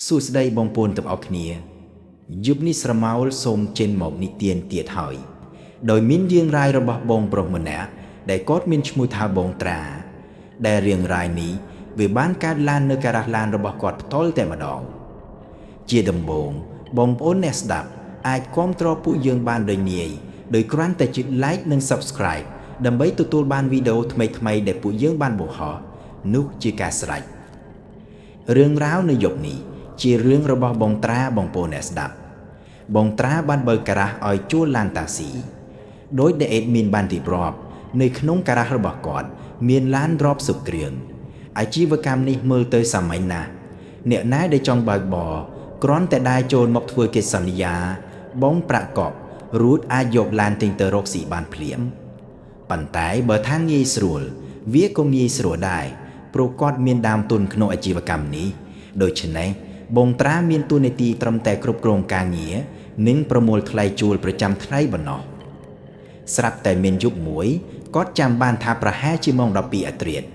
សួស្តីបងប្អូនទាំងអស់គ្នាយប់នេះស្រមោលសូមចេញមកនិទានទៀតហើយដោយមានរឿងរ៉ាវរបស់បងប្រុសម្នាក់ដែលគាត់មានឈ្មោះថាបងត្រាដែលរឿងរ៉ាវនេះវាបានកើតឡើងនៅការ៉ាស់ឡានរបស់គាត់ផ្ទាល់តែម្ដងជាដំបូងបងប្អូនអ្នកស្ដាប់អាចគាំទ្រពួកយើងបានដោយងាយដោយគ្រាន់តែចុច Like និង Subscribe ដើម្បីទទួលបានវីដេអូថ្មីៗដែលពួកយើងបានបង្ហោះនោះជាការស្រេច រឿងរ៉ាវនៅយប់នេះជារឿងរបស់បងត្រាបងប្អូនអ្នកស្ដាប់បងត្រាបានបើកការ៉ាស់ឲ្យជួលឡានតាក់ស៊ីដោយដែលអេដមីនបានរៀបរាប់នៅក្នុងការ៉ាស់របស់គាត់មានឡានរាប់សិបគ្រឿងអាជីវកម្មនេះមើលទៅសាមញ្ញណាស់អ្នកណាដែលចង់បើកបរគ្រាន់តែដើរចូលមកធ្វើកិច្ចសន្យាបងប្រាក់កប់រួចអាចយកឡានទិញទៅរកស៊ីបានភ្លាម ប៉ុន្តែបើថាងាយស្រួលវាក៏ងាយស្រួលដែរព្រោះគាត់មានដើមទុនក្នុងអាជីវកម្មនេះដូច្នេះបងត្រាមានតួនាទីត្រឹមតែគ្រប់គ្រងការងារនិងប្រមូលថ្លៃជួលប្រចាំថ្ងៃប៉ុណ្ណោះស្រាប់តែមានយប់មួយគាត់ចាំបានថាប្រហែលជាម៉ោង12អធ្រាត្រ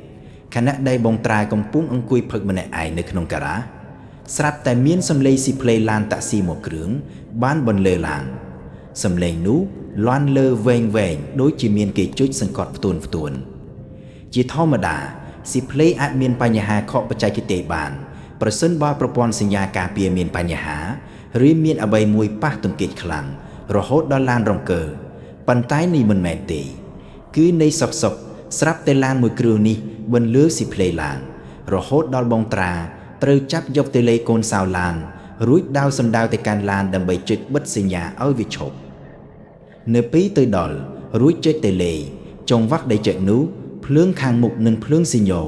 ខណៈដែលបងត្រាកំពុងអង្គុយផឹកម្នាក់ឯងនៅក្នុងការ៉ាស្រាប់តែមានសំឡេងស៊ីផ្លេឡានតាក់ស៊ីមួយគ្រឿងបានបន្លឺឡើង សំឡេងនោះលាន់លើវែងវែងដូចជាមានគេចុចសង្កត់ផ្ទួនផ្ទួនជាធម្មតាស៊ីភ្លេអាចមានបញ្ហាខកបច្ចេកទេសបានប្រសិនបើប្រព័ន្ធសញ្ញាការពារមានបញ្ហាឬមានអ្វីមួយប៉ះទង្គិចខ្លាំងរហូតដល់ឡានរង្គើប៉ុន្តែនេះមិនមែនទេគឺនៃសុកសុកស្រាប់តែឡានមួយគ្រឿងនេះបន្លឺស៊ីភ្លេឡើងរហូតដល់បងត្រាត្រូវចាប់យកតេលេកូនសោឡានរួចដៅសំដៅទៅកាន់ឡានដើម្បីចុចបិទសញ្ញាឲ្យវាឈប់ នៅពេលទៅដល់រួចចេញទៅលេចង្វាក់ដែលចេញនោះភ្លើងខាងមុខនិងភ្លើងស៊ីញ៉ូ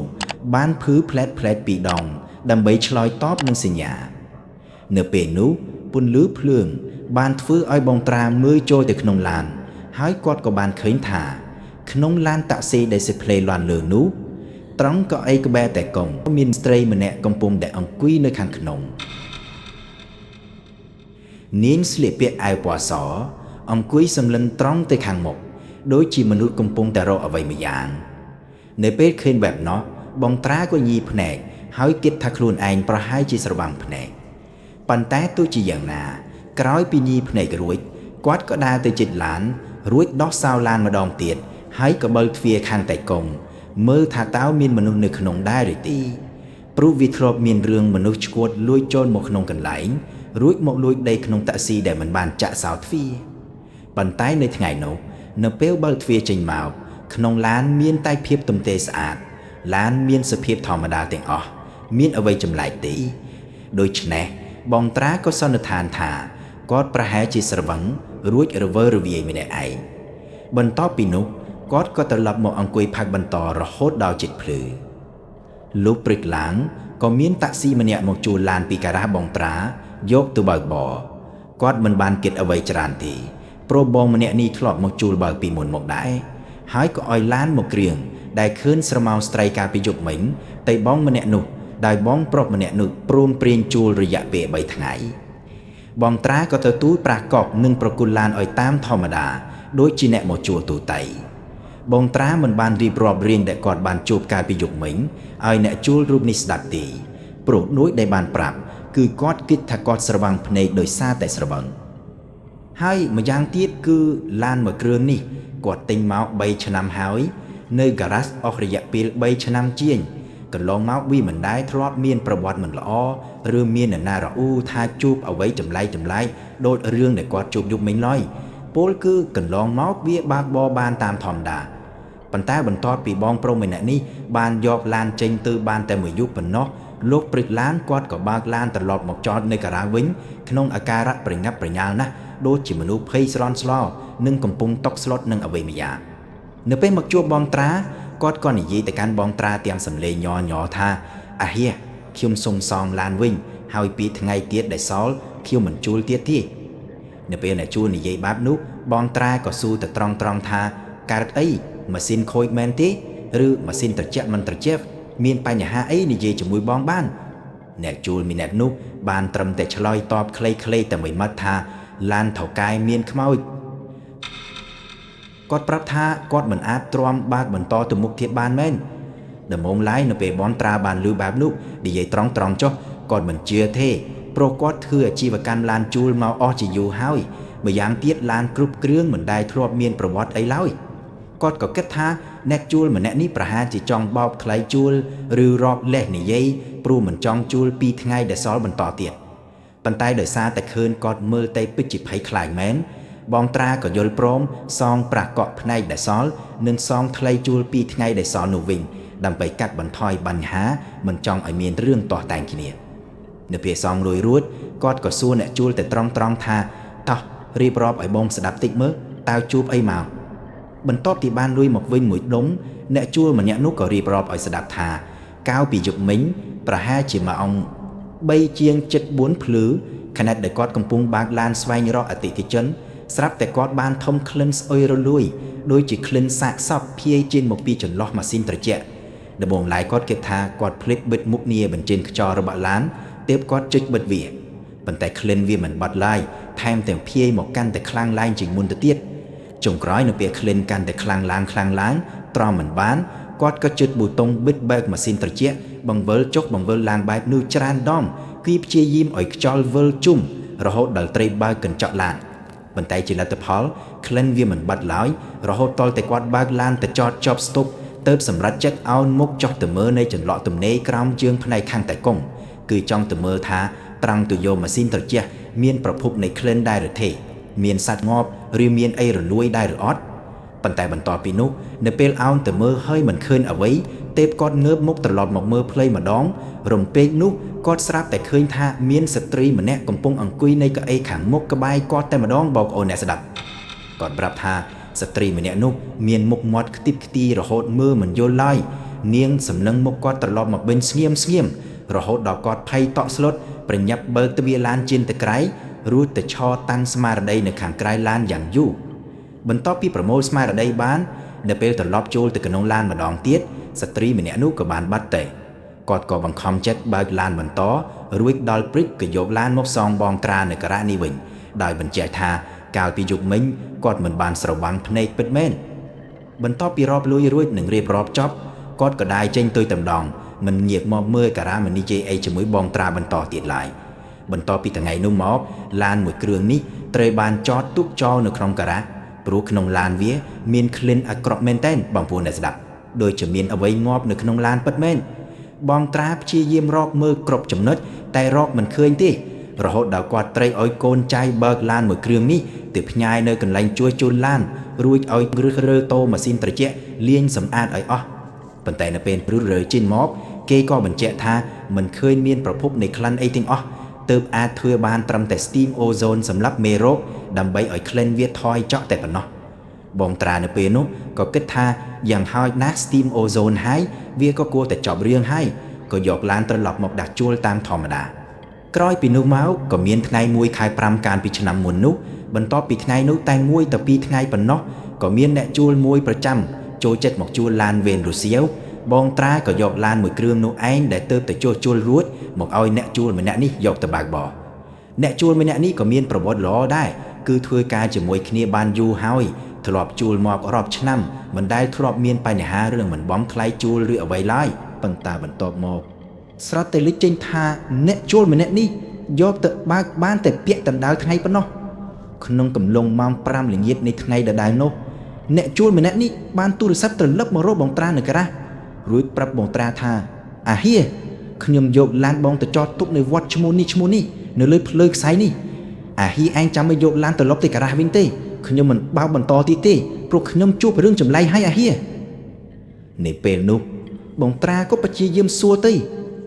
បានភឺផ្លែតផ្លែតពីរដងដើម្បីឆ្លើយតបនឹងសញ្ញានៅពេលនោះពន្លឺភ្លើងបានធ្វើឲ្យបងត្រាមើលចូលទៅក្នុងឡានហើយគាត់ក៏បានឃើញថាក្នុងឡានតាក់ស៊ីដែលសេភ្លេលាន់លើនោះត្រង់កៅអីក្បែរតែកុងមានស្ត្រីម្នាក់កំពុងតែអង្គុយនៅខាងក្នុង នាងស្លៀកពាក់អាវពណ៌សអង្គុយសម្លឹងត្រង់ទៅខាងមុខដូចជាមនុស្សកំពុងតែរកអ្វីម្យ៉ាងនៅពេលឃើញបែបនោះបងត្រាក៏ញីភ្នែកហើយគិតថាខ្លួនឯងប្រហែលជាស្រវាំងភ្នែកប៉ុន្តែទោះជាយ៉ាងណាក្រោយពីញីភ្នែករួចគាត់ក៏ដើរទៅជិតឡានរួចដោះសោឡានម្ដងទៀតហើយក៏បើកទ្វារខាងតៃកុងមើលថាតើមានមនុស្សនៅក្នុងដែរឬទេព្រោះវាធ្លាប់មានរឿងមនុស្សឆ្កួតលួចចូលមកក្នុងកន្លែងរួចមកលួចដីក្នុងតាក់ស៊ីដែលមិនបានចាក់សោទ្វារប៉ុន្តែនៅថ្ងៃនោះនៅពេលបើកទ្វារចេញមកក្នុងឡានមានតែភាពទំទេស្អាតឡានមានសភាពធម្មតាទាំងអស់មានអ្វីចម្លែកទេដូច្នេះបងត្រាក៏សន្និដ្ឋានថាគាត់ប្រហែលជាស្រវឹងរួចរវើរវាយម្នាក់ឯងបន្ទាប់ពីនោះគាត់ក៏ត្រឡប់មកអង្គុយផឹកបន្តរហូតដល់ជិតភ្លឺលុះព្រឹកឡើងក៏មានតាក់ស៊ីម្នាក់មកជួលឡានពីការ៉ាស់បងត្រាយកទៅបើកបរគាត់មិនបានគិតអ្វីច្រើនទេព្រោះបងម្នាក់នេះធ្លាប់មកជួលបើកពីមុនមកដែរហើយក៏ឲ្យឡានមកគ្រឿងដែលឃើញស្រមោលស្ត្រីកាលពីយប់មិញតែបងម្នាក់នោះដោយបងប្រុសម្នាក់នោះព្រមព្រៀងជួលរយៈពេល3ថ្ងៃបងត្រាក៏ទទួលប្រាក់កក់និងប្រគល់ឡានឲ្យតាមធម្មតាដូចជាអ្នកមកជួលទូតៃបងត្រាមិនបានរៀបរាប់រឿងដែលគាត់បានជួបកាលពីយប់មិញឲ្យអ្នកជួលរូបនេះស្ដាប់ទេព្រោះដូចដែលបានប្រាប់គឺគាត់គិតថាគាត់ស្រវាំងភ្នែកដោយសារតែស្រវឹងហើយម្យ៉ាងទៀតគឺឡានមួយគ្រឿងនេះគាត់ទិញមក3ឆ្នាំហើយនៅការ៉ាសអស់រយៈពេល3ឆ្នាំជាងកន្លងមកវាមិនដែលធ្លាប់មានប្រវត្តិមិនល្អឬមាននរណារអ៊ូថាជួបអ្វីចម្លែកចម្លែកដូចរឿងដែលគាត់ជួបយប់មិញឡើយពលគឺកន្លងមកវាបើកបរបានតាមធម្មតាប៉ុន្តែបន្ទាប់ពីបងប្រុសម្នាក់នេះបានយកឡានចេញទៅបានតែមួយយប់ប៉ុណ្ណោះលោកព្រឹកឡានគាត់ក៏បើកឡានត្រឡប់មកចតនៅការ៉ាវិញក្នុងអាការៈប្រញាប់ប្រញាល់ណាស់ដូចជាមនុស្សភ័យស្រន់ស្លោនិងកំពុងតក់ស្លុតនឹងអ្វីម្យ៉ាងនៅពេលមកជួបបងត្រាគាត់ក៏និយាយទៅកាន់បងត្រាទាំងសំឡេងញ័រញ័រថាអាហៀខ្ញុំសុំសងឡានវិញហើយពីថ្ងៃទៀតដែលសល់ខ្ញុំមិនជួលទៀតទេនៅពេលអ្នកជួលនិយាយបែបនោះបងត្រាក៏សួរទៅត្រង់ៗថាកើតអីម៉ាស៊ីនខូចមែនទេឬម៉ាស៊ីនត្រជាក់មិនត្រជាក់មានបញ្ហាអីនិយាយជាមួយបងបានអ្នកជួលមីអ្នកនោះបានត្រឹមតែឆ្លើយតបខ្លីៗតែមួយម៉ាត់ថាឡានថៅកែមានខ្មោចគាត់ប្រាប់ថាគាត់មិនអាចទ្រាំបើកបន្តទៅមុខទៀតបានមែនដំបូងឡើយនៅពេលបងត្រាបានឮបែបនោះនិយាយត្រង់ៗចុះ គាត់មិនជឿទេព្រោះគាត់ធ្វើអាជីវកម្មឡានជួលមកអស់ជាយូរហើយម្យ៉ាងទៀតឡានគ្រប់គ្រឿងមិនដែលធ្លាប់មានប្រវត្តិអីឡើយគាត់ក៏គិតថាអ្នកជួលម្នាក់នេះប្រហែលជាចង់បោកថ្លៃជួលឬរាប់លេសនិយាយព្រោះមិនចង់ជួលពីថ្ងៃដែលសល់បន្តទៀតប៉ុន្តែដោយសារតែឃើញគាត់មើលទៅពិតជាភ័យខ្លាចមែនបងត្រាក៏យល់ព្រមសងប្រាក់កក់ផ្នែកដែលសល់និងសងថ្លៃជួលពីថ្ងៃដែលសល់នោះវិញដើម្បីកាត់បន្ថយបញ្ហាមិនចង់ឲ្យមានរឿងទាស់តែងគ្នានៅពេលសងរួយរួចគាត់ក៏សួរអ្នកជួលតែត្រង់ត្រង់ថាតោះរៀបរាប់ឲ្យបងស្ដាប់តិចមើលតើជួបអីមកបន្ទាប់ពីបានលុយមកវិញមួយដុំអ្នកជួលម្នាក់នោះក៏រៀបរាប់ឲ្យស្ដាប់ថាកាលពីយប់មិញប្រហែលជាម៉ោង3ជាង74ភ្លឺខណៈដែលគាត់កំពុងបើកឡានស្វែងរកអតិថិជនស្រាប់តែគាត់បានធំក្លិនស្អុយរលួយដូចជាក្លិនសាកសពភាយចេញមកពីចន្លោះម៉ាស៊ីនត្រជាក់ដំបូងឡើយគាត់គិតថាគាត់ភ្លេចបិទមុខងារបញ្ចេញខ្យល់របស់ឡានទើបគាត់ចុចបិទវាប៉ុន្តែក្លិនវាមិនបាត់ឡើយថែមទាំងភាយមកកាន់តែខ្លាំងឡើងជាងមុនទៅទៀតចុងក្រោយនៅពេលក្លិនកាន់តែខ្លាំងឡើងខ្លាំងឡើងទ្រាំមិនបានគាត់ក៏ចុចប៊ូតុងបិទបើកម៉ាស៊ីនត្រជាក់បង្វិលចុះបង្វិលឡើងបែបនោះច្រើនដងគឺព្យាយាមឲ្យខ្យល់វិលជុំរហូតដល់ត្រីបើកកញ្ចក់ឡានប៉ុន្តែជាលទ្ធផលក្លិនវាមិនបាត់ឡើយរហូតទាល់តែគាត់បើកឡានទៅចតជាប់ស្ទប់ទៅសម្រាប់ចិត្តអោនមុខចុះទៅមើលនៃចន្លោះទំនេរក្រោមជើងផ្នែកខាងតៃកុងគឺចង់ទៅមើលថាត្រង់ទុយោម៉ាស៊ីនត្រជាក់មានប្រភពនៃក្លិនដែរឬទេមានសត្វងាប់ឬមានអីរលួយដែរឬអត់ប៉ុន្តែបន្ទាប់ពីនោះនៅពេលអោនទៅមើលហើយមិនឃើញអ្វីទេពគាត់ងើបមុខត្រឡប់មកមើលផ្លូវម្ដងរំពេកនោះគាត់ស្រាប់តែឃើញថាមានស្ត្រីម្នាក់កំពុងអង្គុយនៅកៅអីខាងមុខក្បែរគាត់តែម្ដងបងប្អូនអ្នកស្ដាប់គាត់ប្រាប់ថាស្ត្រីម្នាក់នោះមានមុខមាត់ខ្ទិបខ្ទីរហូតមើលមិនយល់ឡើយនាងសម្លឹងមុខគាត់ត្រឡប់មកវិញស្ងៀមស្ងៀមរហូតដល់គាត់ភ័យតក់ស្លុតប្រញាប់បើកទ្វារឡានជិនទៅក្រៅរួចទៅឈរតាំងស្មារតីនៅខាងក្រៅឡានយ៉ាងយូរបន្ទាប់ពីប្រមូលស្មារតីបាននៅពេលត្រឡប់ចូលទៅក្នុងឡានម្ដងទៀតស្ត្រីម្នាក់នោះក៏បានបាត់ទៅគាត់ក៏បង្ខំចិត្តបើកឡានបន្តរួចដល់ព្រឹកក៏យកឡានមកសងបងត្រានៅការ៉ានេះវិញដោយបញ្ជាក់ថាកាលពីយប់មិញគាត់មិនបានស្រវាំងភ្នែកពិតមែនបន្ទាប់ពីរាប់លុយរួចនឹងរៀបរាប់ចប់គាត់ក៏ដើរចេញទៅតែម្ដងមិនងាកមកមើលការ៉ាមិននិយាយអីជាមួយបងត្រាបន្តទៀតឡើយបន្ទាប់ពីថ្ងៃនោះមកឡានមួយគ្រឿងនេះត្រូវបានចតទុកចោលនៅក្នុងការ៉ាព្រោះក្នុងឡានវាមានក្លិនអាក្រក់មែនទែនបងប្អូនអ្នកស្ដាប់ដូចជាមានអ្វីងាប់នៅក្នុងឡានពិតមែនបងត្រាព្យាយាមរកមើលគ្រប់ចំណុចតែរកមិនឃើញទេរហូតដល់គាត់ត្រូវឲ្យកូនចៅបើកឡានមួយគ្រឿងនេះទៅផ្ញើនៅកន្លែងជួសជុលឡានរួចឲ្យរើសរើតូម៉ាស៊ីនត្រជាក់លាងសម្អាតឲ្យអស់ប៉ុន្តែនៅពេលព្រឹរើចេញមកគេក៏បញ្ជាក់ថាមិនឃើញមានប្រភពនៃក្លិនអីទាំងអស់ទើបអាចធ្វើបានត្រឹមតែ steam ozone សម្រាប់មេរោគដើម្បីឲ្យក្លិនវាថយចុះតែប៉ុណ្ណោះបងត្រានៅពេលនោះក៏គិតថាយ៉ាងហោចណាស់ steam ozone ហើយវាក៏គួរតែចប់រឿងហើយក៏យកឡានត្រឡប់មកដាក់ជួលតាមធម្មតាក្រោយពីនោះមកក៏មានថ្ងៃមួយខែ5កាលពីឆ្នាំមុននោះបន្ទាប់ពីថ្ងៃនោះតែ1ទៅ2ថ្ងៃប៉ុណ្ណោះក៏មានអ្នកជួលមួយប្រចាំចូលចិត្តមកជួលឡានវេនរុស្ស៊ីបងត្រាក៏យកឡានមួយគ្រឿងនោះឯងដែលទើបតែជួសជុលរួចមកឲ្យអ្នកជួលម្នាក់នេះយកទៅបើកបរអ្នកជួលម្នាក់នេះក៏មានប្រវត្តិល្អដែរគឺធ្វើការជាមួយគ្នាបានយូរហើយធ្លាប់ជួលមករាប់ឆ្នាំមិនដែលធ្លាប់មានបញ្ហារឿងមិនបង់ថ្លៃជួលឬអ្វីឡើយប៉ុន្តែបន្ទាប់មកស្រាប់តែលេចចេញថាអ្នកជួលម្នាក់នេះយកទៅបើកបានតែពាក់ដណ្ដៅថ្ងៃប៉ុណ្ណោះក្នុងកំឡុងម៉ោង5ល្ងាចនៃថ្ងៃដដែលនោះអ្នកជួលម្នាក់នេះបានទូរស័ព្ទត្រឡប់មករកបងត្រានៅការ៉ារួចប្រាប់បងត្រាថាអាហៀខ្ញុំយកឡានបងទៅចតទុកនៅវត្តឈ្មោះនេះឈ្មោះនេះនៅលើផ្លូវខ្សែនេះអាហៀឯងចាំឲ្យយកឡានត្រឡប់ទៅការ៉ាវិញទេខ្ញុំមិនបើកបន្តទៀតទេព្រោះខ្ញុំជួបរឿងចម្លែកហើយអាហៀនៅពេលនោះបងត្រាក៏ព្យាយាមសួរទៅ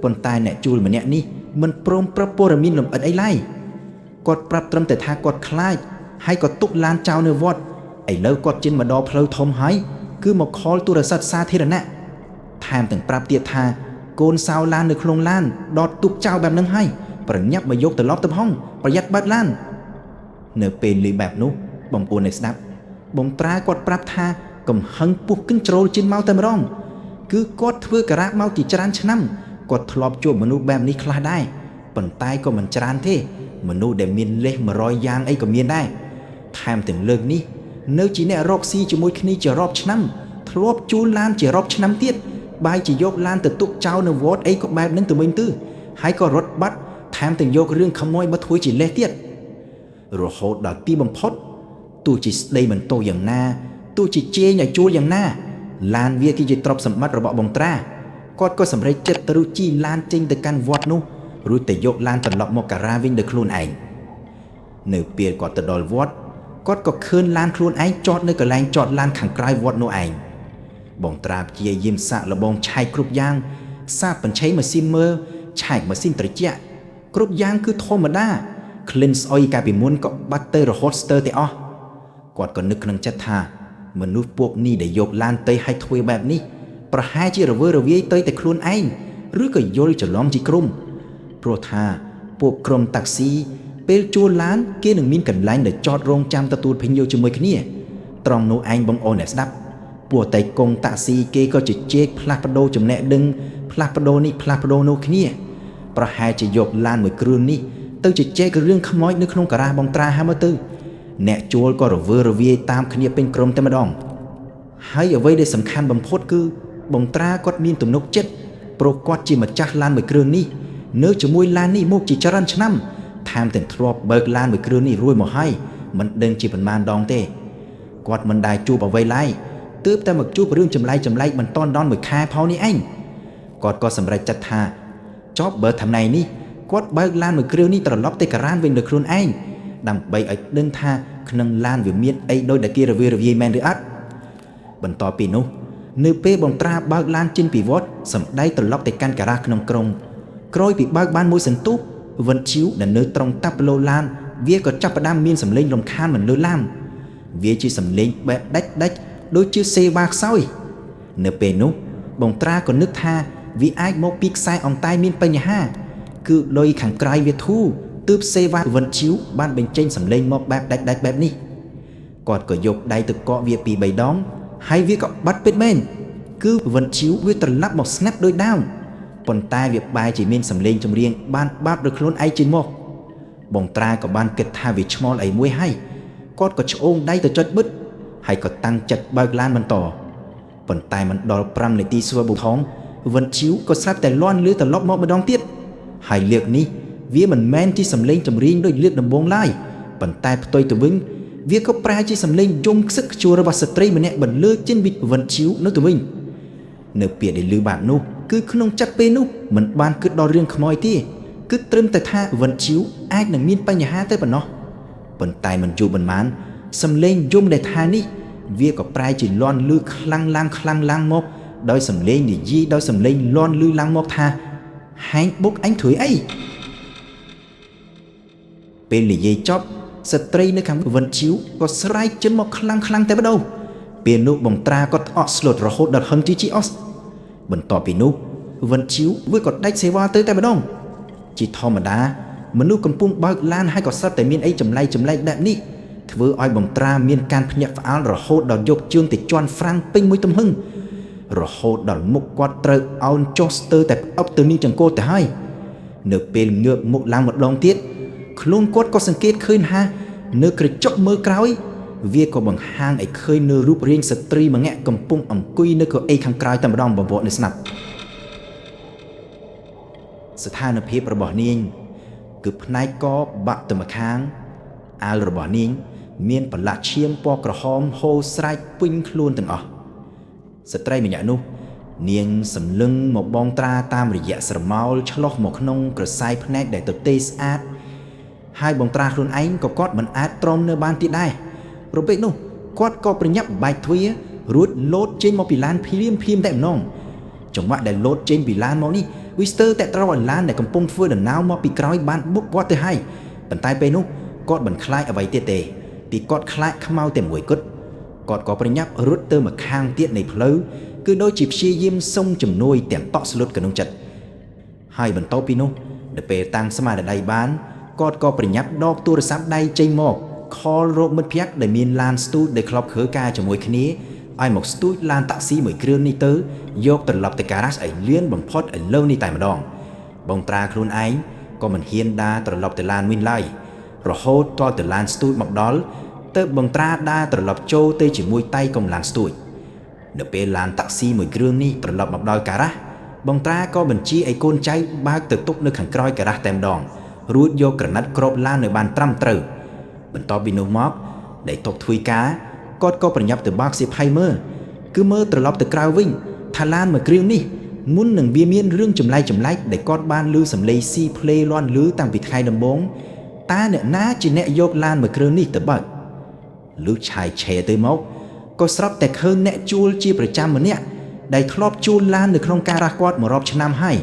ប៉ុន្តែអ្នកជួលម្នាក់នេះមិនព្រមប្រាប់ព័ត៌មានលម្អិតអីឡើយគាត់ប្រាប់ត្រឹមតែថាគាត់ខ្លាចហើយក៏ទុកឡានចោលនៅវត្តឥឡូវគាត់ជិនមកដល់ផ្លូវធំហើយគឺមកខលទូរស័ព្ទសាធារណៈថែមទាំងប្រាប់ទៀតថាកូនសោឡាននៅក្នុងឡានដតទុកចោលបែបហ្នឹងហើយប្រញាប់មកយកត្រឡប់ទៅផងប្រយ័ត្នបើកឡាននៅពេលលីបែបនោះបងប្អូនអ្នកស្ដាប់បងត្រាគាត់ប្រាប់ថាកំហឹងពុះគិនជ្រុលជិនមកតែម្ដងគឺគាត់ធ្វើការៈមកជាច្រើនឆ្នាំគាត់ធ្លាប់ជួបមនុស្សបែបនេះខ្លះដែរប៉ុន្តែក៏មិនច្រើនទេមនុស្សដែលមានលេស100យ៉ាងអីក៏មានដែរថែមទាំងលើកនេះនៅជាអ្នករកស៊ីជាមួយគ្នាជារាប់ឆ្នាំធ្លាប់ជួលឡានជារាប់ឆ្នាំទៀតបាយជាយកឡានទៅទុកចោលនៅវត្តអីក៏បែបហ្នឹងទៅវិញទៅ ហើយក៏រត់បាត់ថែមទាំងយករឿងខម៉យមកធ្វើជាលេសទៀតរហូតដល់ទីបំផុតទោះជាស្ដីមិនទោសយ៉ាងណាទោះជាជេរឲ្យជួលយ៉ាងណាឡានវាគឺជាទ្រព្យសម្បត្តិរបស់បងត្រាគាត់ក៏សម្រេចចិត្តទៅជិះឡានចេញទៅកាន់វត្តនោះរួចទៅយកឡានត្រឡប់មកការ៉ាវិញដោយខ្លួនឯងនៅពេលគាត់ទៅដល់វត្តគាត់ក៏ឃើញឡានខ្លួនឯងចតនៅកន្លែងចតឡានខាងក្រៅវត្តនោះឯងបងត្រាព្យាយាមសាកល្បងឆែកគ្រប់យ៉ាងសាកបញ្ឆេញម៉ាស៊ីនមើលឆែកម៉ាស៊ីនត្រជាក់គ្រប់យ៉ាងគឺធម្មតាក្លិនស្អុយកាលពីមុនក៏បាត់ទៅរហូតស្ទើរតែអស់គាត់ក៏នឹកក្នុងចិត្តថាមនុស្សពួកនេះដែលយកឡានទៅឲ្យធ្វើបែបនេះប្រហែលជារវើរវាយទៅតែខ្លួនឯងឬក៏យល់ច្រឡំជាក្រុមព្រោះថាពួកក្រុមតាក់ស៊ីពេលជួលឡានគេនឹងមានកន្លែងដែលចតរងចាំទទួលភ្ញៀវជាមួយគ្នាត្រង់នោះឯងបងអូនអ្នកស្ដាប់ពួកតៃកុងតាក់ស៊ីគេក៏ជជែកផ្លាស់ប្ដូរចំណេះដឹងផ្លាស់ប្ដូរនេះផ្លាស់ប្ដូរនោះគ្នាប្រហែលជាយកឡានមួយគ្រឿងនេះទៅជជែករឿងខ្មោចនៅក្នុងការ៉ាបងត្រាហើយមើលទៅអ្នកជួលក៏រវើរវាយតាមគ្នាពេញក្រុមតែម្ដងហើយអ្វីដែលសំខាន់បំផុតគឺបងត្រាគាត់មានទំនុកចិត្តព្រោះគាត់ជាម្ចាស់ឡានមួយគ្រឿងនេះនៅជាមួយឡាននេះមកជាច្រើនឆ្នាំថែមទាំងធ្លាប់បើកឡានមួយគ្រឿងនេះរួចមកហើយមិនដឹងជាប៉ុន្មានដងទេគាត់មិនដែលជួបអ្វីឡើយទើបតែមកជួបរឿងចម្លែកចម្លែកមិនតន់ដល់មួយខែផងនេះឯងគាត់ក៏សម្រេចចិត្តថាចប់បើថ្ងៃនេះគាត់បើកឡានមួយគ្រឿងនេះត្រឡប់ទៅការ៉ានវិញដោយខ្លួនឯងដើម្បីឲ្យដឹងថាក្នុងឡានវាមានអីដូចដែលគេរវើរវាយមែនឬអត់បន្ទាប់ពីនោះនៅពេលបងត្រាបើកឡានចេញពីវត្តសម្ដែងត្រឡប់ទៅកាន់ការ៉ាក្នុងក្រុងក្រោយពីបើកបានមួយសន្ទុះវិនឈីវដែលនៅត្រង់តាប់ឡូឡានវាក៏ចាប់ផ្ដើមមានសម្លេងរំខានមិនលឺឡាមវាជាសម្លេងបែបដាច់ដាច់ដូចជាសេវាខ្សោយនៅពេលនោះបងត្រាក៏នឹកថាវាអាចមកពីខ្សែអង្តែមានបញ្ហាគឺលុយខាងក្រៅវាធូរទើបសេវាវិនឈីវបានបញ្ចេញសម្លេងមកបែបដាច់ដាច់បែបនេះគាត់ក៏យកដៃទៅកកវាពី3ដងហើយវាក៏បាត់ពិតមែនគឺវិនឈីវវាត្រឡប់មកស្ងាត់ដូចដើមប៉ុន្តែវាបែរជាមានសម្លេងចម្រៀងបានបាត់ដោយខ្លួនឯងចេញមកបងត្រាក៏បានគិតថាវាឆ្មល់អីមួយហើយគាត់ក៏ឆ្អូងដៃទៅចុចបិទហើយក៏តាំងចិត្តបើកឡានបន្តប៉ុន្តែមិនដល់5នាទីស្វើបុថងវិនឈីវក៏ស្រាប់តែលាន់លឺត្រឡប់មកម្ដងទៀតហើយលើកនេះវាមិនមែនជាសម្លេងចម្រៀងដូចលើកដំបូងឡើយប៉ុន្តែផ្ទុយទៅវិញវាក៏ប្រែជាសម្លេងយំខ្សឹកខ្ជួររបស់ស្ត្រីម្នាក់បន្លឺចេញពីវិនឈីវនោះទៅវិញនៅពេលដែលលឺបែបនោះគឺក្នុងចិត្តពេលនោះមិនបានគិតដល់រឿងខ្មោចទេគឺត្រឹមតែថាវិនឈីវអាចនឹងមានបញ្ហាទៅប៉ុណ្ណោះប៉ុន្តែមិនយូរប៉ុន្មានសម្លេងយំដែលថានេះវាក៏ប្រែជាលាន់លឺខ្លាំងឡើងខ្លាំងឡើងមកដោយសម្លេងនិយាយដោយសម្លេងលាន់លឺឡើងមកថាហែងបុកអញធ្វើអីពេលនិយាយចប់ស្ត្រីនៅខាងវិនឈីវក៏ស្រែកចេញមកខ្លាំងខ្លាំងតែម្ដងពេលនោះបងត្រាក៏ត្អក់ស្លុតរហូតដល់ហឹងជីជីអស់បន្ទាប់ពីនោះវិនឈីវវាក៏ដាច់សេវាទៅតែម្ដងជាធម្មតាមនុស្សកំពុងបើកឡានហើយក៏ស្រាប់តែមានអីចម្លែកចម្លែកបែបនេះធ្វើឲ្យបងត្រាមានការភ្ញាក់ផ្អើលរហូតដល់យកជើងទៅជន់ហ្វ្រាំងពេញមួយទំហឹងរហូតដល់មុខគាត់ត្រូវអោនចុះស្ទើរតែផ្អឹបទៅនឹងចង្កូតទៅហើយនៅពេលងើបមុខឡើងម្ដងទៀតខ្លួនគាត់ក៏សង្កេតឃើញថានៅក្រចកមើលក្រោយវាក៏បង្ហាញឲ្យឃើញនៅរូបរាងស្ត្រីម្នាក់កំពុងអង្គុយនៅកៅអីខាងក្រោយតែម្ដងបងប្អូននៅស្នាប់ស្ថានភាពរបស់នាងគឺផ្នែកកបាក់ទៅម្ខាងអាវរបស់នាងមានប្រឡាក់ឈាមពណ៌ក្រហមហូរស្រែកពេញខ្លួនទាំងអស់ស្ត្រីម្នាក់នោះនាងសម្លឹងមកបងត្រាតាមរយៈស្រមោលឆ្លុះមកក្នុងក្រសែភ្នែកដែលទទេស្អាតហើយបងត្រាខ្លួនឯងក៏គាត់មិនអាចទ្រាំនៅបានទៀតដែររពេកនោះគាត់ក៏ប្រញាប់បែកទ្វាររួចលោតចេញមកពីឡានភ្លាមភ្លាមតែម្ដងចង្វាក់ដែលលោតចេញពីឡានមកនេះវីស្ទើរតែត្រូវឲ្យឡានដែលកំពុងធ្វើដំណើរមកពីក្រោយបានបុកគាត់ទៅហើយប៉ុន្តែពេលនោះគាត់មិនខ្លាចអ្វីទៀតទេពីគាត់ខ្លាចខ្មៅតែមួយគត់គាត់ក៏ប្រញាប់រត់ទៅម្ខាងទៀតនៃផ្លូវគឺដូចជាព្យាយាមសុំជំនួយទាំងតក់ស្លុតក្នុងចិត្តហើយបន្ទាប់ពីនោះដល់ពេលតាំងស្មារតីបានគាត់ក៏ប្រញាប់ដកទូរស័ព្ទដៃចេញមកខលរកមិត្តភ័ក្តិដែលមានឡានស្ទូចដែលធ្លាប់ធ្វើការជាមួយគ្នាឲ្យមកស្ទូចឡានតាក់ស៊ីមួយគ្រឿងនេះទៅយកត្រឡប់ទៅការ៉ាសឲ្យលឿនបំផុតឥឡូវនេះតែម្ដងបងត្រាខ្លួនឯងក៏មិនហ៊ានដើរត្រឡប់ទៅឡានវិញឡើយរហូតទាល់ទៅឡានស្ទូចមកដល់ទៅបងត្រាដើរត្រឡប់ចូលទៅជាមួយតៃកំឡានស្ទូចនៅពេលឡានតាក់ស៊ីមួយគ្រឿងនេះត្រឡប់មកដល់ការ៉ាស បងត្រាក៏បញ្ជាឲ្យកូនចៅបើកទៅទុកនៅខាងក្រោយការ៉ាស់តែម្ដងរួចយកក្រណាត់គ្របឡានឲ្យបានត្រឹមត្រូវបន្ទាប់ពីនោះមកដែលទប់ធ្វើការគាត់ក៏ប្រញាប់ទៅបើកសៀវភៅមើលគឺមើលត្រឡប់ទៅក្រៅវិញថាឡានមួយគ្រឿងនេះមុននឹងវាមានរឿងចម្លែកចម្លែកដែលគាត់បានឮសំឡេងស៊ីភ្លេលាន់ឮតាំងពីថ្ងៃដំបូងតើអ្នកណាជាអ្នកយកឡានមួយគ្រឿងនេះទៅបើកលុះឆាយឆេទៅមកក៏ស្រាប់តែឃើញអ្នកជួលជាប្រចាំម្នាក់ដែលធ្លាប់ជួលឡាននៅក្នុងការ៉ាស់គាត់មករាប់ឆ្នាំហើយ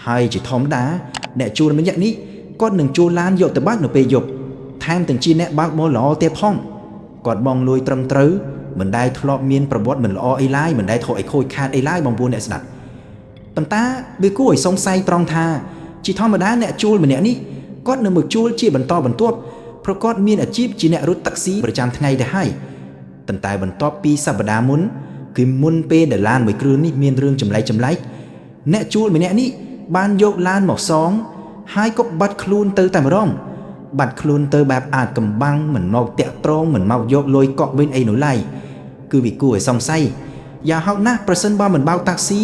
ហើយជាធម្មតាអ្នកជួលម្នាក់នេះគាត់នឹងជួលឡានយកទៅបើកនៅពេលយប់ថែមទាំងជាអ្នកបើកបរល្អទៀតផងគាត់បងលួយត្រឹមត្រូវមិនដែលធ្លាប់មានប្រវត្តិមិនល្អអីឡើយមិនដែលធ្វើឲ្យខូចខាតអីឡើយបងប្អូនអ្នកស្ដាប់ប៉ុន្តែវាគួរឲ្យសង្ស័យត្រង់ថាជាធម្មតាអ្នកជួលម្នាក់នេះគាត់នៅមកជួលជាបន្តបន្ទាប់ព្រោះគាត់មានអាជីពជាអ្នករត់តាក់ស៊ីប្រចាំថ្ងៃទៅហើយប៉ុន្តែបន្ទាប់ពីសប្តាហ៍មុនគឺមុនពេលដែលឡានមួយគ្រឿងនេះមានរឿងចម្លែកចម្លែកអ្នកជួលម្នាក់នេះបានយកឡានមកសងហើយក៏បាត់ខ្លួនទៅតែម្ដងបាត់ខ្លួនទៅបែបអាចកំបាំងមិនមកតាក់ត្រងមិនមកយកលុយកក់វិញអីនោះឡើយគឺវាគួរឲ្យសង្ស័យយ៉ាងហោចណាស់ប្រសិនបើមិនបើកតាក់ស៊ី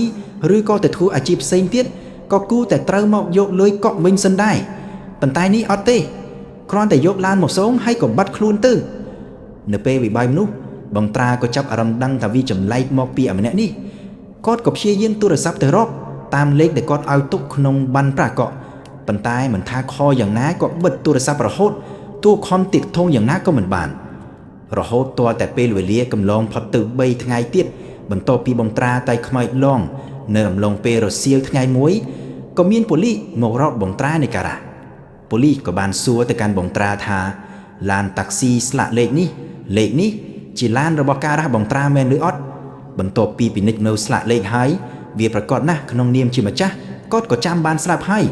ឬក៏ទៅធ្វើអាជីពផ្សេងទៀតក៏គួរតែត្រូវមកយកលុយកក់វិញសិនដែរប៉ុន្តែនេះអត់ទេគ្រាន់តែយកឡានមកសងហើយក៏បាត់ខ្លួនទៅនៅពេលវិបាយនោះបងត្រាក៏ចាប់អារម្មណ៍ដឹងថាវាចម្លែកមកពីអាម្នាក់នេះគាត់ក៏ព្យាយាមទូរស័ព្ទទៅរកតាមលេខដែលគាត់ឲ្យទុកក្នុងប័ណ្ណប្រាក់កក់ប៉ុន្តែមិនថាខយ៉ាងណាក៏បិទទូរស័ព្ទរហូតទោះខំទៀតធងយ៉ាងណាក៏មិនបានរហូតទាល់តែពេលវេលាកំឡងផុតទៅ3ថ្ងៃទៀតបន្ទាប់ពីបងត្រាតៃខ្មោចឡងនៅអំឡុងពេលរសៀលថ្ងៃមួយក៏មានប៉ូលីសមករកបងត្រានៃការ៉ាប៉ូលីសក៏បានសួរទៅកាន់បងត្រាថាឡានតាក់ស៊ីស្លាកលេខនេះលេខនេះជាឡានរបស់ការ៉ាស់បងត្រាមែនឬអត់បន្ទាប់ពីពិនិត្យនៅស្លាកលេខហើយវាប្រកាសណាស់ក្នុងនាមជាម្ចាស់គាត់ក៏ចាំបានស្រាប់ហើយ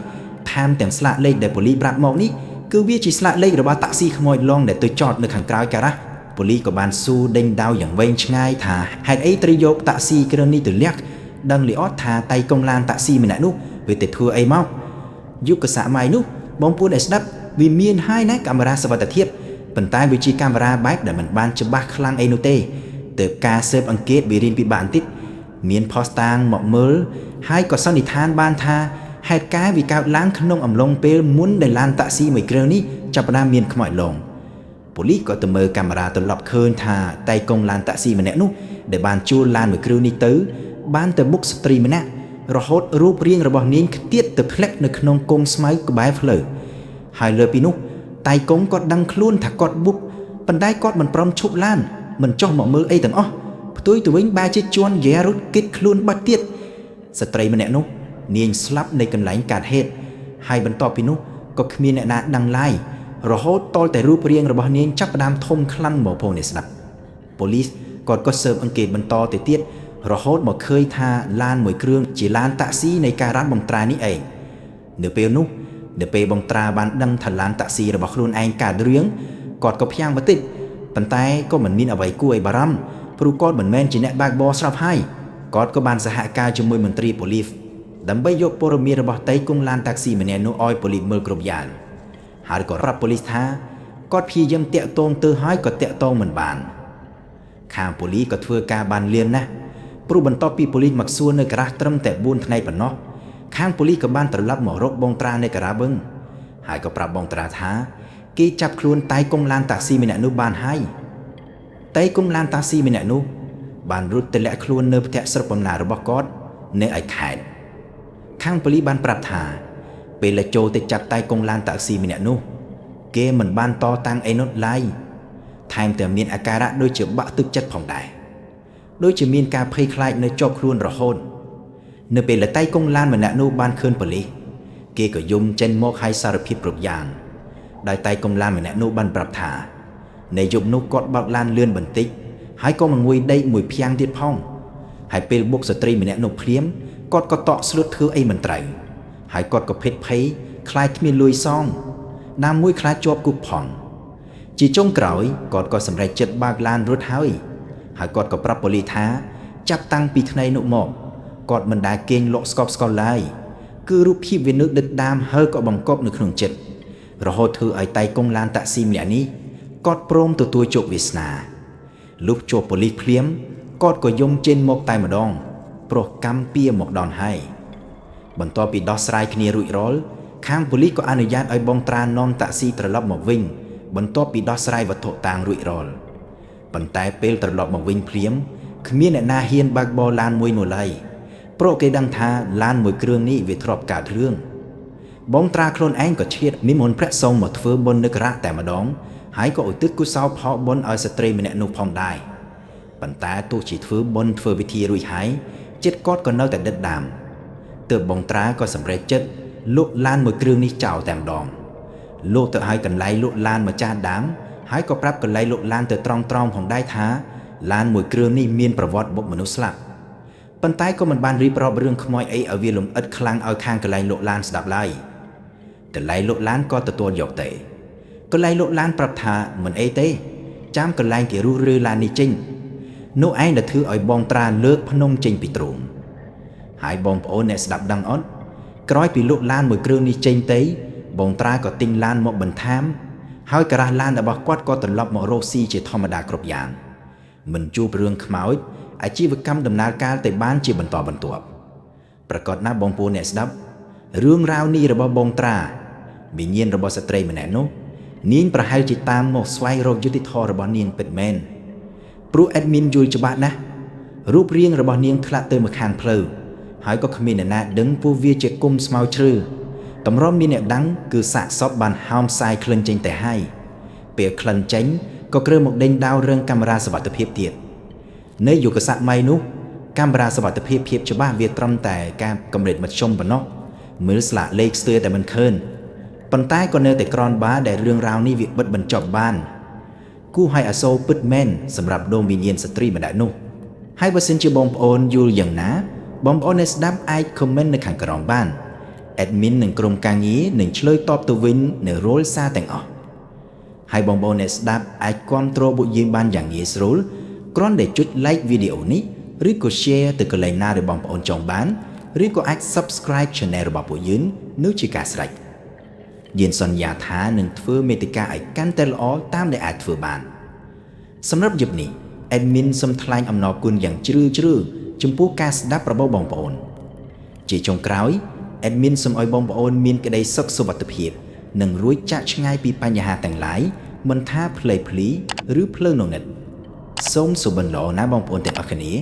ថែមទាំងស្លាកលេខដែលប៉ូលីសប្រាប់មកនេះគឺវាជាស្លាកលេខរបស់តាក់ស៊ីខ្មោចឡងដែលទៅចតនៅខាងក្រោយការ៉ាស់ប៉ូលីសក៏បានសួរដេញដោលយ៉ាងវែងឆ្ងាយថាហេតុអីត្រូវយកតាក់ស៊ីគ្រឿងនេះទៅលាក់ដឹងលីអត់ថាតៃកុងឡានតាក់ស៊ីម្នាក់នោះវាទៅធ្វើអីមកយុគសម័យនោះបងប្អូនដែលស្ដាប់វាមានហើយណាកាមេរ៉ាសុវត្ថិភាពប៉ុន្តែវាជាកាមេរ៉ាបែបដែលមិនបានច្បាស់ខ្លាំងអីនោះទេទើបការស៊ើបអង្កេតវារៀនពិបាកបន្តិចមានផុសតាងមកមើលហើយក៏សន្និដ្ឋានបានថាហេតុការណ៍វាកើតឡើងក្នុងអំឡុងពេលមុនដែលឡានតាក់ស៊ីមួយគ្រឿងនេះចាប់ផ្ដើមមានខ្មោចឡងប៉ូលីសក៏ទៅមើលកាមេរ៉ាត្រឡប់ឃើញថាតៃកុងឡានតាក់ស៊ីម្នាក់នោះដែលបានជួលឡានមួយគ្រឿងនេះទៅបានទៅបុកស្ត្រីម្នាក់រហូតរូបរាងរបស់នាងខ្ទាតទៅធ្លាក់នៅក្នុងគុងស្មៅក្បែរផ្លូវហើយលើពីនោះតៃកុងក៏ដឹងខ្លួនថាគាត់បុកប៉ុន្តែគាត់មិនព្រមឈប់ឡានមិនចុះមកមើលអីទាំងអស់ផ្ទុយទៅវិញបែរជាជន់យ៉ែរត់គិតខ្លួនបាត់ទៀតស្ត្រីម្នាក់នោះនាងស្លាប់នៅកន្លែងកើតហេតុហើយបន្ទាប់ពីនោះក៏គ្មានអ្នកណាដឹងឡើយរហូតទាល់តែរូបរាងរបស់នាងចាប់ផ្ដើមធំខ្លាំងមកផងអ្នកស្ដាប់ប៉ូលីសគាត់ក៏ស៊ើបអង្កេតបន្តទៅទៀតរហូតមកឃើញថាឡានមួយគ្រឿងជាឡានតាក់ស៊ីនៃការរ៉ាត់បងត្រានេះឯងនៅពេលនោះនៅពេលបងត្រាបានដឹងថាឡានតាក់ស៊ីរបស់ខ្លួនឯងកើតរឿងគាត់ក៏ផ្យ៉ាងបន្តិចប៉ុន្តែក៏មិនមានអ្វីគួរឲ្យបារម្ភព្រោះគាត់មិនមែនជាអ្នកបើកបរស្រាប់ហើយគាត់ក៏បានសហការជាមួយមន្ត្រីប៉ូលីសដើម្បីយកព័ត៌មានរបស់តៃកុងឡានតាក់ស៊ីម្នាក់នោះឲ្យប៉ូលីសមើលគ្រប់យ៉ាងហើយក៏ប្រាប់ប៉ូលីសថាគាត់ព្យាយាមតាក់ទងទៅហើយក៏តាក់ទងមិនបានខាងប៉ូលីសក៏ធ្វើការបានលឿនណាស់ព្រោះបន្ទាប់ពីប៉ូលីសមកសួរនៅការ៉ាស់ត្រឹមតែ4ថ្ងៃប៉ុណ្ណោះខាងប៉ូលីសក៏បានត្រឡប់មករកបងត្រានៅការ៉ាបឹងហើយក៏ប្រាប់បងត្រាថាគេចាប់ខ្លួនតៃកុងឡានតាក់ស៊ីម្នាក់នោះបានហើយតៃកុងឡានតាក់ស៊ីម្នាក់នោះបានរត់ទៅលាក់ខ្លួននៅផ្ទះស្រុកបំណារបស់គាត់នៅឯខេត្តខាងប៉ូលីសបានប្រាប់ថាពេលដែលចូលទៅចាប់តៃកុងឡានតាក់ស៊ីម្នាក់នោះគេមិនបានតតាំងអីនោះឡើយថែមទាំងមានអាការៈដូចជាបាក់ទឹកចិត្តផងដែរដូចជាមានការភ័យខ្លាចនៅជាប់ខ្លួនរហូតនៅពេលដែលតៃកុងឡានម្នាក់នោះបានឃើញប៉ូលីសគេក៏យំចេញមកឲ្យសារភាពគ្រប់យ៉ាងដោយតៃកុងឡានម្នាក់នោះបានប្រាប់ថានៅយប់នោះគាត់បើកឡានលឿនបន្តិចហើយក៏មងួយដីមួយភាំងទៀតផងហើយពេលបុកស្ត្រីម្នាក់នោះភ្លាមគាត់ក៏តក់ស្លុតធ្វើអីមិនត្រូវហើយគាត់ក៏ភិតភ័យខ្លាចគ្មានលុយសងណាមួយខ្លាចជាប់គុកផងជាចុងក្រោយគាត់ក៏សម្រេចចិត្តបើកឡានរត់ហើយហើយគាត់ក៏ប្រាប់ប៉ូលីសថាចាប់តាំងពីថ្ងៃនោះមកគាត់មិនដែលគេងលក់ស្កប់ស្កល់ឡើយគឺរូបភាពវានៅដិតដាមហើយក៏បង្កប់នៅក្នុងចិត្តរហូតធ្វើឲ្យតៃកុងឡានតាក់ស៊ីម្នាក់នេះគាត់ព្រមទទួលជោគវាសនាលុះជួបប៉ូលីសភ្លាមគាត់ក៏យំចេញមកតែម្ដងព្រោះកម្មពៀមកដល់ហើយ បន្ទាប់ពីដោះស្រាយគ្នារួចរាល់ខាងប៉ូលីសក៏អនុញ្ញាតឲ្យបងត្រានាំតាក់ស៊ីត្រឡប់មកវិញបន្ទាប់ពីដោះស្រាយវត្ថុតាងរួចរាល់ប៉ុន្តែពេលត្រឡប់មកវិញភ្លាមគ្មានអ្នកណាហ៊ានបើកបរឡានមួយនោះឡើយព្រោះគេដឹងថាឡានមួយគ្រឿងនេះវាធ្លាប់កើតរឿងបងត្រាខ្លួនឯងក៏ឆ្លៀតនិមន្តព្រះសង្ឃមកធ្វើបុណ្យនឹករៈតែម្ដងហើយក៏ឧទ្ទិសកុសលផលបុណ្យឲ្យស្ត្រីម្នាក់នោះផងដែរប៉ុន្តែទោះជាធ្វើបុណ្យធ្វើពិធីរួចហើយចិត្តគាត់ក៏នៅតែដិតដាមទើបបងត្រាក៏សម្រេចចិត្តលក់ឡានមួយគ្រឿងនេះចោលតែម្ដងលក់ទៅឲ្យកន្លែងលក់ឡានម្ចាស់ដើមហើយក៏ប្រាប់កន្លែងលក់ឡានទៅត្រង់ៗផងដែរថាឡានមួយគ្រឿងនេះមានប្រវត្តិបុកមនុស្សស្លាប់ប៉ុន្តែក៏មិនបានរៀបរាប់រឿងខ្មោចអីឲ្យវាលំអិតខ្លាំងឲ្យខាងកន្លែងលក់ឡានស្ដាប់ឡើយកន្លែងលក់ឡានក៏ទទួលយកទេកន្លែងលក់ឡានប្រាប់ថាមិនអីទេចាំកន្លែងគេរុះរើឡាននេះចេញនោះឯងដែលធ្វើឲ្យបងត្រាលើកភ្នំចេញពីទ្រូងហើយបងប្អូនអ្នកស្ដាប់ដឹងអត់ក្រោយពីលក់ឡានមួយគ្រឿងនេះចេញទៅបងត្រាក៏ទិញឡានមកបន្ថែមហើយការ៉ាស់ឡានរបស់គាត់ក៏ត្រឡប់មករកស៊ីជាធម្មតាគ្រប់យ៉ាងមិនជួបរឿងខ្មោចអាជីវកម្មដំណើរការទៅបានជាបន្តបន្ទាប់ប្រកាសណាស់បងប្អូនអ្នកស្ដាប់រឿងរ៉ាវនេះរបស់បងត្រាវិញ្ញាណរបស់ស្ត្រីម្នាក់នោះនាងប្រហែលជាតាមមកស្វែងរកយុត្តិធម៌របស់នាងពិតមែនព្រោះ admin យល់ច្បាស់ណាស់រូបរាងរបស់នាងធ្លាក់ទៅម្ខាងផ្លូវហើយក៏គ្មានអ្នកណាដឹងពោះវាជាគុំស្មៅជ្រៅតម្រាំមានអ្នកដឹងគឺសាកសពបានហោមផ្សាយក្លិនចេញទៅហើយពេលក្លិនចេញក៏គ្រើមកដេញដោលរឿងកាមេរ៉ាសុវត្ថិភាពទៀតនៅយុគសម័យនោះកាមេរ៉ាសុវត្ថិភាពភាពច្បាស់វាត្រឹមតែការកម្រិតមធ្យមប៉ុណ្ណោះមើលស្លាកលេខស្ទើរតែមិនឃើញប៉ុន្តែក៏នៅតែក្រនបាដែលរឿងរ៉ាវនេះវាបិទបញ្ចប់បានគួរឲ្យអាសូរពិតមែនសម្រាប់ដួងវិញ្ញាណស្ត្រីម្នាក់នោះហើយបើសិនជាបងប្អូនយល់យ៉ាងណាបងប្អូនអ្នកស្ដាប់អាច comment នៅខាងក្រោមបាន admin និងក្រុមការងារនឹងឆ្លើយតបទៅវិញនៅរាល់សារទាំងអស់ហើយបងប្អូនអ្នកស្ដាប់អាចគាំទ្រពួកយើងបានយ៉ាងងាយស្រួលគ្រាន់តែចុច like វីដេអូនេះឬក៏ share ទៅកន្លែងណាដែលបងប្អូនចង់បានឬក៏អាច subscribe channel របស់ពួកយើងនោះជាការស្រេចយើងសន្យាថានឹងធ្វើមេតិកាឲ្យកាន់តែល្អតាមដែលអាចធ្វើបានសម្រាប់យប់នេះ admin សូមថ្លែងអំណរគុណយ៉ាងជ្រាលជ្រៅចំពោះការស្ដាប់របស់បងប្អូនជាចុងក្រោយ admin សូមឲ្យបងប្អូនមានក្តីសុខសុវត្ថិភាពនិងរួចចាកឆ្ងាយពីបញ្ហាទាំងឡាយមិនថាផ្លេភ្លីឬភ្លើងងងឹតសូមសុបិនល្អណាបងប្អូនទាំងអស់គ្នា។